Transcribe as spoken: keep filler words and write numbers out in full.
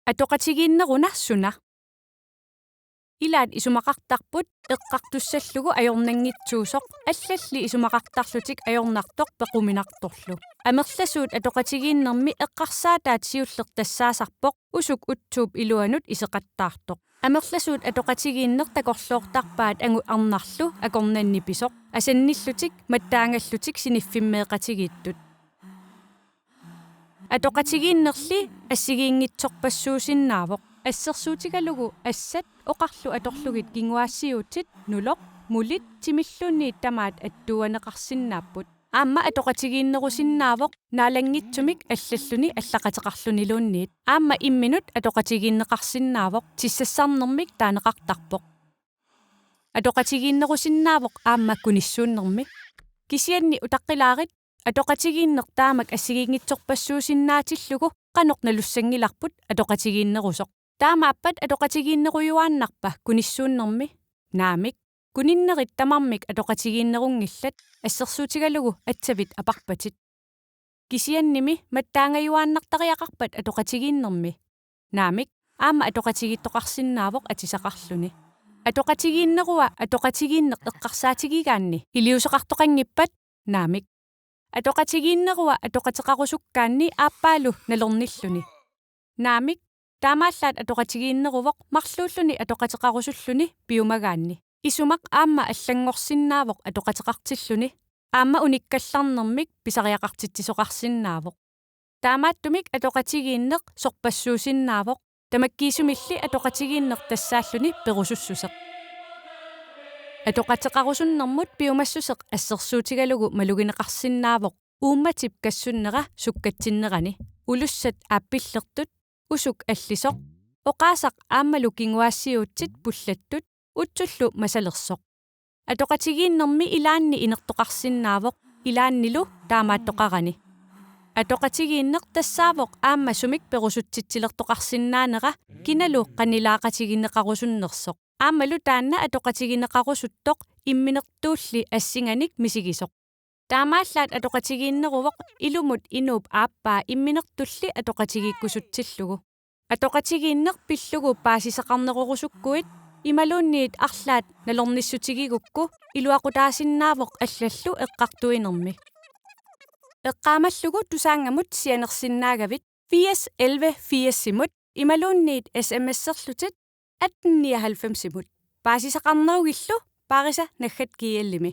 Atoqatigiinneruna suna? Ilaat isumaqartarput eqqartussallugu ajornanngitsuusoq, allalli isumaqartarlutik ajornartoq pequminartorlu. Amerlasuut atoqatigiinnermi eqqarsaataat siulleq tassaasarpoq usuk utsuup iluanut iseqattaartoq. Amerlasuut atoqatigiinneq takorloortarpaat angut arnarlu akornanni pisoq, asannillutik mattaangallutik siniffimmeeqatigiittut. Atoqatigiinnerli assigiinngitsorpassuusinnaavoq. Assersuutigalugu assat oqarlu atorlugit kinguaassiuutsit nuloq, mulit timilluunniit tamaat attuuaneqarsinnaapput. Aamma atoqatigiinnerusinnaavoq naalanngitsumik allalluni allaqateqarluniluunniit. Aamma imminut atoqatigiinneqarsinnaavoq tissassarnermik taaneqartarpoq. Atoqatigiinnerusinnaavoq aamma kunissuunnermi. Kisianni utaqqilaarit, atoqatigiinneq taamak assigiinngitsorpassuusinnaatillugu qanoq nalussanngilarput atoqatigiinnerusoq. Taamaappat atoqatigiinnerujuaannarpa kunissuunnermi? Naamik. Kuninnerit tamarmik atoqatigiinnerunngillat, assersuutigalugu atsavit aparpatit. Kisiannimi mattaangajuaannartariaqarpat atoqatigiinnermi? Naamik, aamma atoqatigiittoqarsinnaavoq atisaqarluni. Atoqatigiinnerua atoqatigiinneq eqqarsaatigigaanni iliuuseqartoqanngippat? Naamik. Atoqatigiinnerua atoqateqarusukkaanni aappaalu nalornilluni? Naamik, taamaallaat atoqatigiinneruvoq marluulluni atoqateqarusulluni piumagaanni. Isumaq aamma allanngorsinnaavoq atoqateqartilluni, aamma unikkallarnermik pisariaqartitsisoqarsinnaavoq. Taamaattumik atoqatigiinneq sorpassuusinnaavoq, tamakkiisumilli atoqatigiinneq tassaalluni perusussuseq. Atoqateqarusunnermut piumassuseq assersuutigalugu malugineqarsinnaavoq uummatip kassunnera sukkatsinnerani, ulussat aappillertut, usuk allisoq, oqaasaq aammalu kinguaassiuutsit pullattut, utsullu masalersoq. Atoqatigiinnermi ilaanni inertoqarsinnaavoq, ilaannilu taamaattoqarani. Atoqatigiinneq tassaavoq aamma sumik perusutsitsilertoqarsinnaanera kinalu qanilaaqatigineqarusunnersoq. Aammalu taanna atoqatigineqarusuttoq imminertuulli assinganik misigisoq. Taamaallaat atoqatigiinneruvoq ilumut inuup aappaa imminertulli atoqatigiikkusutsillugu. Atoqatigiinneq pillugu paasisaqarnerorusukkuit imaluunniit arlaat nalornissutigigukku iluaqutaasinnaavoq allallu eqqartuinermi. Eqqaamallugu Tusaanngamut sianersinnaagavit firs elleve firsimut imaluunniit S M S-erlutit atten nioghalvfemsimut. Paasisaqarnerugillu paarisa naggat G L-imi.